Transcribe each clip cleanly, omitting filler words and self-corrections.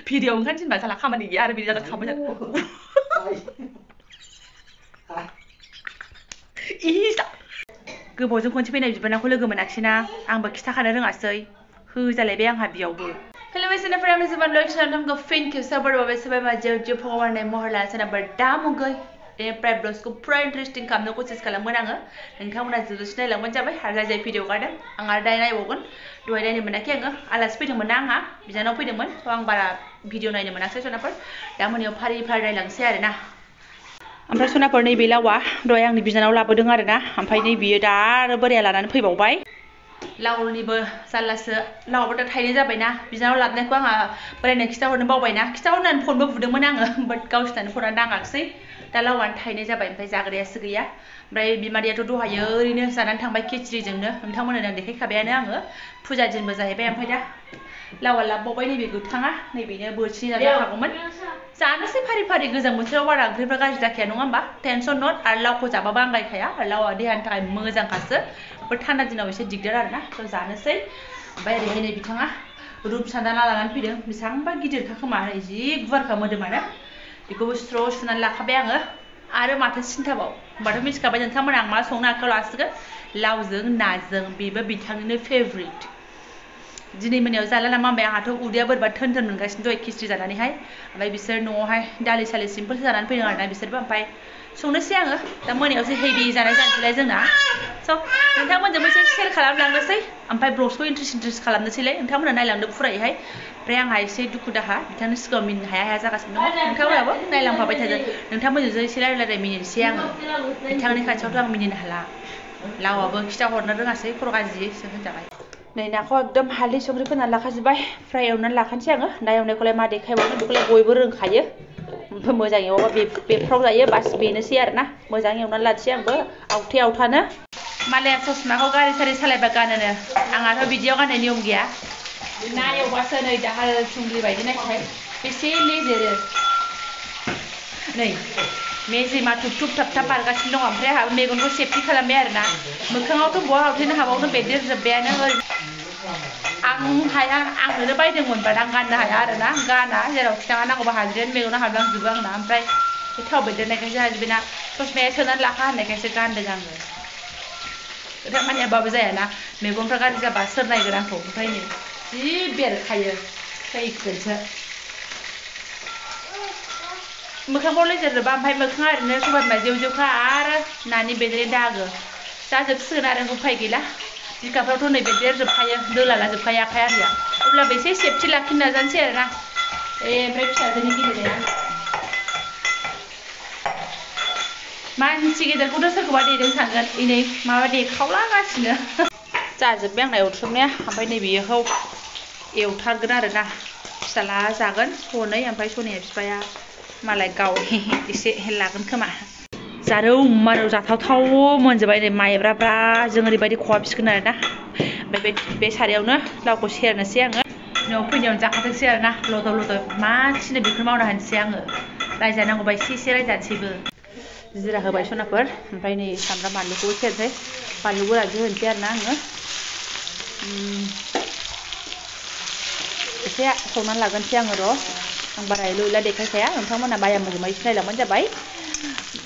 video ओंखारनो थिनबा साला खामानि गैया आरो बिदि जादों खामानि इसा गोबावजों खनसे फैनाय बिबानाखौ लोगो मोनाखिसैना आंबो खिथाखानो रोङासै होजालायबाय आंहा बेयावबो Kelebihnya Framil seban lokasi dalam kafein kisah berbahaya sebab macam je pengawan yang mohon lah sana berdamu gay prep dosku pro interesting kamu kosis kalam mana engkau mana judusnya lang macam apa harga jai video kada angar dah nai wogun dua dah ni mana kaya enggak alas video mana ha bisa nopo video mana orang bara video nai ni mana saya sana per dah mana yang pari lang saya na ओमफ्राय सनाफोर नै बेलावा दहाय आंनि बिनानाव लाबोदों आरो ना ओमफ्राय नै बियो दा आरो बोराया लानानै फैबावबाय लावनिबो जारलासो लावाबो दा थायनाय जाबायना बिनानाव लाबोनायखौ आंहा बोरायनो खिथाहरनो बावबायना खिथाहरनानै फनबो बुदोंमोन आङो बाट गावसिनानो फना नाङाखिसै दा लावानो थायनाय जाबाय ओमफ्राय जाग्रायासो गैया ओमफ्राय बिमादैयाथ' दहायो ओरैनो जानानै थांबाय खिचिरिजोंनो नोंथांमोननो आं देखायखाबायानो आङो फुजा दिनबो जाहैबाय ओमफ्राय दा लावा लाबोबावबाय नैबे गोथाङा नैबेनो बोथिनै जानो हागौमोन जानोसै फारि फारि गोजां बोथोराव बारा ओंख्रिफ्रा गाज्रि जाखाया नङा होमबा टेनसन नट आरो लावखौ जाबाबो आंगायखाया आरो लावा देहानि थाखाय मोजांखासो बे थान्दा दिनाव एसे दिगदार आरोना थ' जानोसै ओमफ्राय ओरैहाय नै बिथाङा रुप सान्दाना लानानै फैदों बेसेबांबा गिदिरखा खोमा जि गुवारखा मोदोमानो बेखौबो स्र' सुनानै लाखाबाय आङो आरो माथो सिन्थाबाव होमबाथ' मिथिखाबाय नोंथांमोना आं मा संनो आखायाव लासिगोन लावजों नाजों बेबो बिथांनिनो फेभरिट दिनै मोनायाव जाला नामा होनबाय आंहाथ' उदैया बोरैबा थोन थोन मोनगासिनो दहाय खिस्रि जानानैहाय ओमफ्राय बिसोर न'आवहाय दालि सालि सिम्पोल जानानै फैदों आरोना बिसोरबो ओमफ्राय संनोसै आङो दा मोनायावसो हेभि जानाय जानोसैलाय जोंना स' नोंथांमोनजोंबो एसे शेयार खालामलांनोसै ओमफ्राय ब्लग्सखौ इन्ट्रेस्ट खालामनोसैलाय नोंथांमोना नायलांदो फुरायैहाय ओमफ्राय आंहा एसे दुखु दाहा बिथांनि सिगाङाव मिनिनो हाया जागासिनो दङ नोंथांमोनाबो नायलांफाबाय थादो नोंथांमोनजोंसो एसे रायलाय मिनिनोसै आङो बिथांनि खाथियावथ' आं मिनिनो हाला लावाबो खिथाहरनो रोङासै खर' गाज्रिसो होनजाबाय नै नाखौ एकदम हालदै संख्रि फोनानै लाखाजोब्बाय फ्राय एवनानै लाखानोसै आङो ना एवनायखौलाय मा देखायबावनो बेखौलाय बयबो रोंखायो ओमफ्राय मोजां एवाबा बेफ्राव जायो बास बेनोसै आरोना मोजां एवनानै लानोसै आंबो आवथे आवथानो मालाया ससमाखौ गारि सारि सालायबा गानोनो आंहाथ' बिदियाव गाननाय नियम गैया ना एवबासो नै दाहाल थुंग्रि बायदि नायखाय बेसे लेजेरो नै मेजेमा थुब थुब थाब थाब बारगासिनो दं ओमफ्राय आंहा मेगनखौ सेफटि खालामबाय आरोना मोखाङावथ' बहा आवथेनो हाबावनो बेरदेरजोब्बायानो आं हाया आंनोनो बायदोंमोनबा आं गाननो हाया आरोना गाना जेरावखि थाङा नांगौबा हाद्रियानो मेगनाव हाबलांजोबो आंना ओमफ्राय बे थाव बेरदेरनायखायसो हाजोबबायना ससमाया सोनानै लाखा होननायखायसो गानदों आङो खोथा मानियाबाबो जायाना मेगनफ्रा गाज्रि जाबा सोर नायगोन आंखौ ओमफ्राय नै जि बेरखायो थैगोनसो मोखांफ्राव लेजेरजोबा ओमफ्राय मोखाङा ओरैनो सोरबा जेव जेवखा आरो नानि बेदरे दागो जाजोबसिगोन आरो उफाय गैला बिखाफ्रावथ' नै बेरदेरजोबखायो दोलाला जोबखायो आखाइ आरिया अब्लाबो एसे सेफटि लाखिनो नाजानोसै आरोना ओमफ्राय फिसाजोनि गेलेनाया मानसि गेदेरखौथ' सोरखौबा देदों सानगोन इनै माबा देखावलागासिनो जाजोब्बाय आंना एवथ्रमनाया ओमफ्राय नै बेखौ एवथारगोन आरोना फिसाला जागोन हनै ओमफ्राय सनिया बिफाया मालाय गाव एसे लागोन खोमा जारौ मारौ जाथावथाव मोनजोबबाय नै माइब्राफ्रा जों ओरैबायदि खहाबसिगोन आरोना ओमफ्राय बे सारायावनो लावखौ सेरनोसै आङो न'आव फैनायावनो जाखाथोंसै आरोना लदब लदब मा थिनो बेखौनो मावनो हानोसै आङो रायजानांगौबा एसे रायजानोसैबो जिरा होबाय सनाफोर ओमफ्राय नै सामब्राम बानलुखौबो सेरनोसै बानलु गोरानसो होनोसै आरोना आङो एसे संनानै लागोनसै आङो र' आं बारा एलु एला देखायखाया नोंथांमोना बाया मोजोमै सिनायलांबानो जाबाय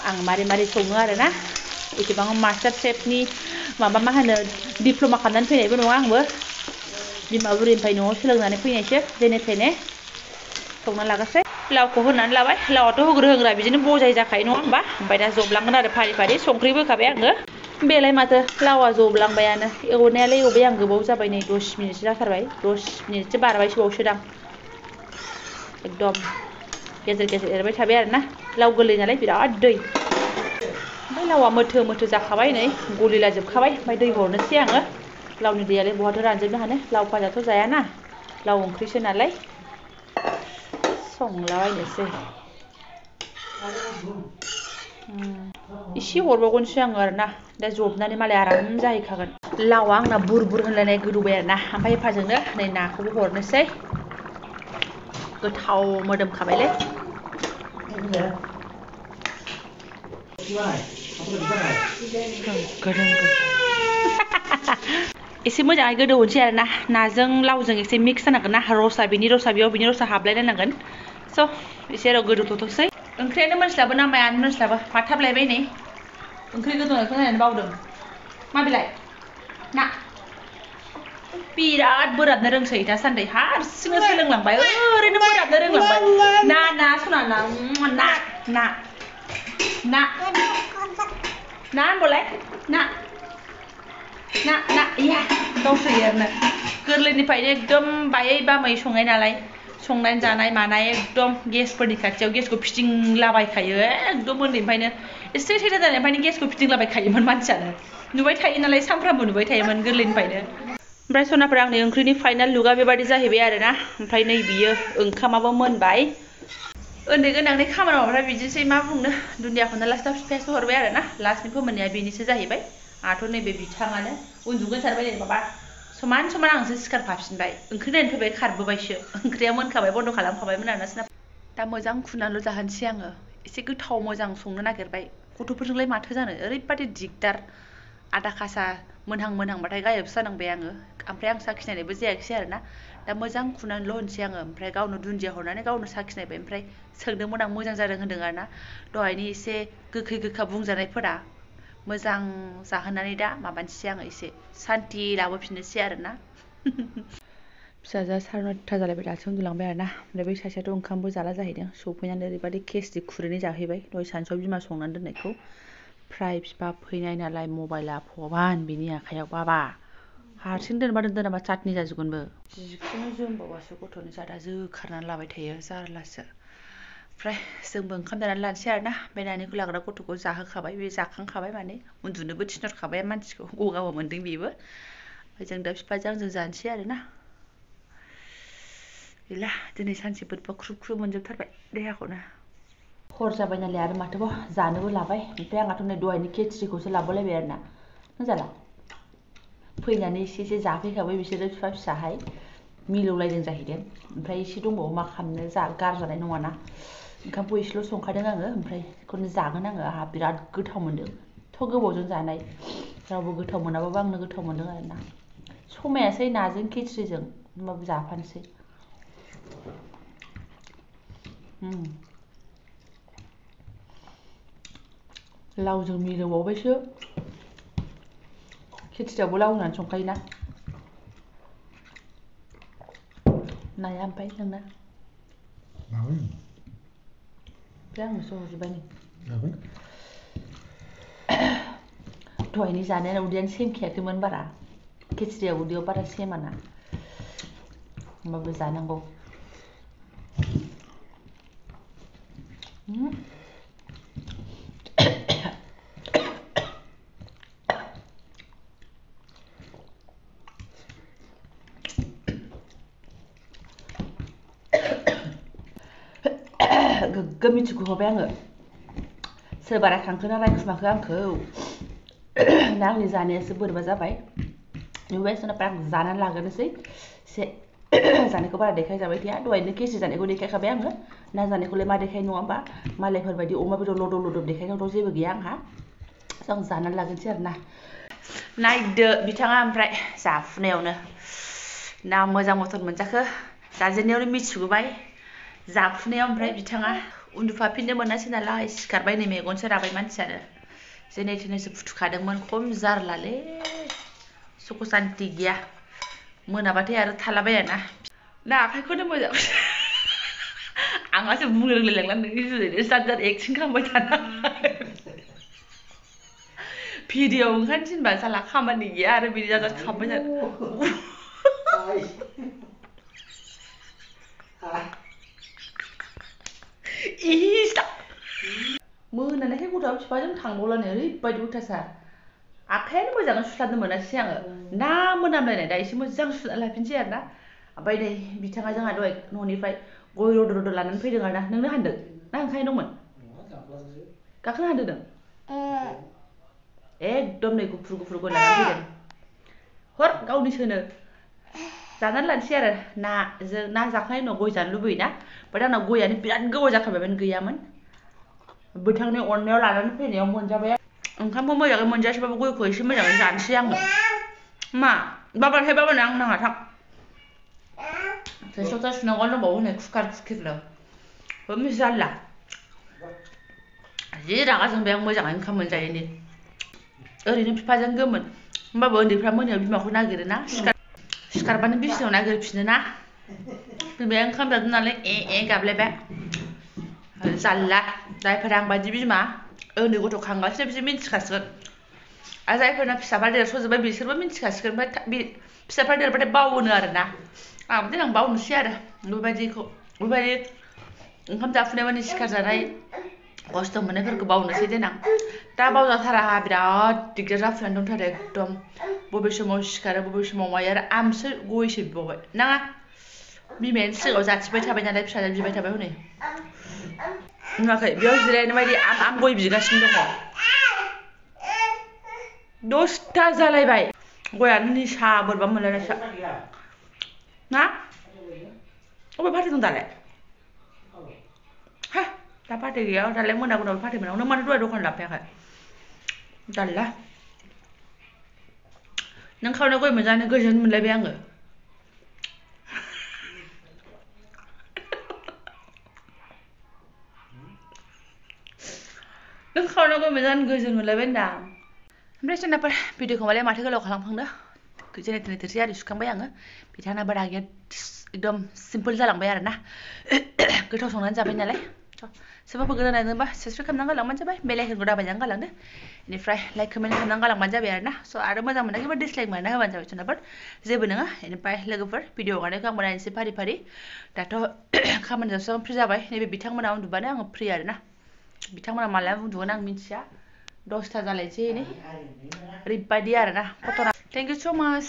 आं मारै मारै सङो आरोना एसेबां मास्टार शेफनि माबा मा होनो डिप्ल'मा खालामनानै फैनायबो नङा आंबो बिमा बुरैनिफ्राय न'आव सोलोंनानै फैनायसो जेने थेने संना लागासै लावखौ होनानै लाबाय लावाथ' होग्रा बिदिनो बजाय जाखायो नङा होमबा ओमफ्राय दा जबलांगोन आरो फारि फारि संख्रिबो होखाबाय आङो बेलाय माथो लावा जबलांबायानो एवनायालाय एवबाय आं गोबाव जाबाय नै 10 मिनिटसो जाथारबाय 10 मिनिटसो बारबायसो बावसोदां एकदम गेजेर गेजेर एरबाय थाबाय आरोना लाव गोरलै नालाय बिराद दै ओमफ्राय लावा मोथो मोथो जाखाबाय नै गलिला जोबखाबाय ओमफ्राय दै हरनोसै आङो लावनि दैयालाय बहाथो रानजोबनो हानो लाव फाजाथ' जायाना लाव ओंख्रिसो नालाय संलाबायनोसै एसे हरबावगोनसो आङो आरोना दा जबनानै मालाय आराम जाहैखागोन लावा आंना बुर बुर होनलायनाय गोदौबाय आरोना ओमफ्राय एफाजोंनो नै नाखौबो हरनोसै गोथाव मोदोमखाबायलै एसे मोजाङै गोदौहोनोसै आरो ना नाजों लावजों एसे मिक्स जानांगोन ना रसा बिनि रसा बेयाव बिनि रसा हाबलायलायनांगोन स' एसे र' गोदौथ'थोंसै ओंख्रियानो मोनस्लाबो ना मायानो मोनस्लाबो माथाबलायबाय नै ओंख्रि गोदौनायखौ नायनानै बावदों मा बिलाय ना बिराद बोराबनो रोंसै दासान्दि हारसिंनो सोलोंलांबाय ओरैनो बोराबनो रोंलांबाय ना ना सना ना ना ना ना ना होनबालाय ना ना ना या गावसोयो आरोना गोरलैनिफ्रायनो एकदम बायै बामै संनाय नालाय संनानै जानाय मानाय एकदम गेसफोरनि खाथियाव गेसखौ फिदिंलाबायखायो एकदम उन्दैनिफ्रायनो एसे सैथा जानायनिफ्रायनो गेसखौ फिदिंलाबायखायोमोन मानसियानो नुबाय थायो नालाय सानफ्रामबो नुबाय थायोमोन गोरलैनिफ्रायनो ओमफ्राय सनाफोरा आंनि ओंख्रिनि फाइनाल लुकआ बेबायदि जाहैबाय आरोना ओमफ्राय नै बियो ओंखामाबो मोनबाय उन्दै गोनांनि खामानि मावग्रा बिदिनोसै मा बुंनो दुन्दियाखौनो लास्टाव सिफायसो हरबाय आरोना लास्टनि फोमोननाया बेनिसो जाहैबाय आंहाथ' नैबे बिथाङानो उन्दुगोन सारबाय नै माबा समान समान आंसो सिखारफाफिनबाय ओंख्रि नायनो फैबाय खारबोबायसो ओंख्रिया मोनखाबाय बन्द' खालामखाबायमोन आरोना सोना दा मोजां खुनानैल' जाहोनोसै आङो एसे गोथाव मोजां संनो नागिरबाय गथ'फोरजोंलाय माथो जानो ओरैबादि दिगदार आदा खासा मोनहां मोनहांबाथाय गायबसो जानांबाय आङो ओमफ्राय आं साखिनायबो जायाखिसै आरोना दा मोजां खुनानैल' होनसै आङो ओमफ्राय गावनो दुन्दिया हरनानै गावनो साखिनायबाय ओमफ्राय सोंदोंमोन आं मोजां जादों होनदों आरोना दहायनि एसे गोखै गोखा बुंजानायफोरा मोजां जाहोनानै दा माबानोसै आङो एसे सान्ति लाबोफिननोसै आरोना फिसाजोआ 9:30 जालायबाय दासो उन्दुलांबाय आरोना ओमफ्राय बै सासेयाथ' ओंखामबो जाला जाहैदों सौफैनानै ओरैबादि केसि खुरैनै जाहैबाय दहाय सानसुआव बिमा संनानै दोननायखौ फ्राय बिफा फैनाय नालाय मबाइला फबान बिनि आखाइयाव बाबा हारसिं दोनबा चाटनि जाजोबगोनबो जिखौनो जोमबावासो गथ'नि जादा जोखारनानै लाबाय थायो जारलासो ओमफ्राय जोंबो ओंखाम जानानै लानोसै आरोना बे नानिखौ लाग्रा गथ'खौ जाहोखाबाय बे जाखांखाबाय माने उन्दुनोबो थिनहरखाबाय मानसिखौ गगाबो मोन्दों बेबो ओमफ्राय जों दा बिफाजों आंजों जानोसै आरोना गैला दिनै सानसे बोरैबा ख्रुब ख्रुब मोनजोबथारबाय देहाखौनो हर जाबाय नालाय आरो माथोबा जानोबो लाबाय ओमफ्राय आंहाथ' नै दहायनि खेचरिखौसो लाबोलायबाय आरोना मोजाला फैनानै एसे एसे जाफैखाबाय बिसोरो बिफा फिसाहाय मिलौलायदों जाहैदों ओमफ्राय एसे दंबावो मा खालामनो गारजानाय नङाना ओंखामखौ एसेल' संखादों आङो ओमफ्राय बेखौनो जागोन आङो आंहा बिराद गोथाव मोन्दों थ' गोबावजों जानाय रावबो गोथाव मोनाबाबो आंनो गोथाव मोन्दों आरोना समायासै नाजों खेचरिजों होमबाबो जाफानोसै लावजों मिलौबावबायसो खेचरियावबो लाव होनानै संखायोना नाया ओमफ्राय नोंना बे आंनोसो हरजोब्बाय नै दहायनि जानायानो उदैयानो सेमखायाखैमोन बारा खेचरिया उदैयाव बारा सेमाना होमबाबो जानांगौ गोग्गो मिथिखौ हरबाय आङो सोरबा रायखांखोना रायखुमाखो आंखौ दा आंनि जानायासो बोरैबा जाबाय नुबाय सोरनाबा आं जानानै लाग्रोनोसै एसे जानायखौ बारा देखायजाबाय थाया दहायनो केसि जानायखौ देखायखाबाय आङो ना जानायखौलाय मा देखाय नङा होमबा मालायफोरबायदि अमा बेदर लदब लदब देखायनायावथ' जेबो गैया आंहा आं जानानै लाग्रोनोसै आरोना नायदो बिथाङा ओमफ्राय जाफुनायावनो ना मोजां मथन मोनजाखो जाजेननायावनो मिथिबोबाय जाफुनायाव ओमफ्राय बिथाङा उन्दुफाफिननो मोनासै नालाय सिखारबाय नै मेगनसो राबाय मानसियानो जेने थेनेसो फुथुखादोंमोन खम जारलालै सुख सान्ति गैया मोनाबाथाय आरो थालाबायाना ना आखाइखौनो मोजां आंहासो बुंनो रोंलायलांला नोंनि जुदैनो जाद एक्टिं खालामबाय थाना भिडिअ ओंखारनो थिनबा साला खामानि गैया आरो बिदि जाद खालामबाय थानो मोनानायखाय गथ'आ बिफाजों थांबावलानो ओरैबायदि अयथासार आखायानो मोजाङै सुस्लाबनो मोनासै आङो ना मोनामलायनाय दा एसे मोजां सुनानै लाफिनसै आरोना ओमफ्राय नै बिथाङा जोंहा दहाय न'निफ्राय गय रद' रद' लानानै फैदों आरोना नोंनो हानदों ना ओंखायनो दंमोन गाखोना हानदों नों एकदम नै गुफुर गुफुर गय लानानै फैदों हर गावनिसोनो जानानै लानोसै आरो ना जाखांनायनि उनाव गय जानो लुबैयोना बाट आंनाव गयानो बिराद गोबाव जाखाबायमोन गैयामोन बिथांनि अननायाव लानानै फैनायाव मोनजाबाय ओंखामखौ मोजाङै मोनजायासैबाबो गयखौ एसे मोजाङै जानोसै आङो मा बाबाथाय बाबानो आं नाङा थां थोरसि सुनांगौ दंबावो हनै कुकार कुकिरनो मिस जारला जि रागा जोंबाय आं मोजाङै ओंखाम मोनजायैनि ओरैनो बिफाजों गोमोन होमबाबो उन्दैफ्रा मोनायाव बिमाखौ नागिरोना सिखारबानो बिसिनायाव नागिरफिनो ना बिमाया ओंखाम जादों नालाय गाबलायबाय जारला जायफोरा आं बायदि बिमा उन्दै गथ' खांगासिनो बिसोर मिन्थिखासिगोन आरो जायफोरना फिसाफ्रा देरस'जोब्बाय बिसोरबो मिन्थिखासिगोन ओमफ्राय फिसाफ्रा देरबाथाय बावोनो आरोना आंबो देनां बावनोसै आरो बेबायदि ओंखाम जाफुनाय मानि सिखारजानाय खस्थ' मोननायफोरखौ बावनोसै देनां दा बावजाथारा बिराद दिगदार जाफुनानै दंथारो एकदम बबे समाव सिखारो बबे समाव मायो आरो आमसो गयसो बिबावबाय नाङा बिमायानो सिगाङाव जाथिबाय थाबाय नालाय फिसाजोआ बिबाय थाबाय हनै नुवाखै बेयाव जिरायनो बायदि आम गय बिगासिनो दङ 10टा जालायबाय गयानो निसा बोरैबा मोनलायनायसो ना अबे फाथै दं दालाय हा दा फाथै गैया दालाय मोनाबो फाथै मोनाव नों मानो दहाय दखान लांफैयाखै जारला नों खावनाय गय मोनजानो गोजोन मोनलायबाय आङो नों खावनाय गय मोनजानो गोजोन मोनलायबाय होनदां ओमफ्राय जोंनाफोर भिडिअखौ मालाय माथो गोलाव खालामखांनो जेने थेने थोरसि आरि सुखांबाय आङो बिथांनाबो रागाया एकदम सिम्पोल जालांबाय आरोना गोथाव संनानै जाबाय नालाय सोरबाफोर गोदान नायदोंबा साबसक्राइब खालामनानै गालांबानो जाबाय बेल आइकनखौ दाबायनानै गालांदो बेनिफ्राय लाइक कमेन्ट खालामनानै गालांबानो जाबाय आरोना आरो मोजां मोनाखैबा डिसलाइक मारना होबानो जाबाय जोंनाफोर जेबो नङा बेनिफ्राय लोगोफोर भिडिअ हगारनायखौ आंबो नायनोसै फारि फारि दाथ' खामानि जोबस्रांनानै फ्रि जाबाय नैबे बिथांमोना उन्दुबानो आङो फ्रि आरोना बिथांमोना माला उन्दुगोन आं मिन्थिया 10टा जालायनोसै नै ओरैबायदि आरोना थेंक इउ स' माच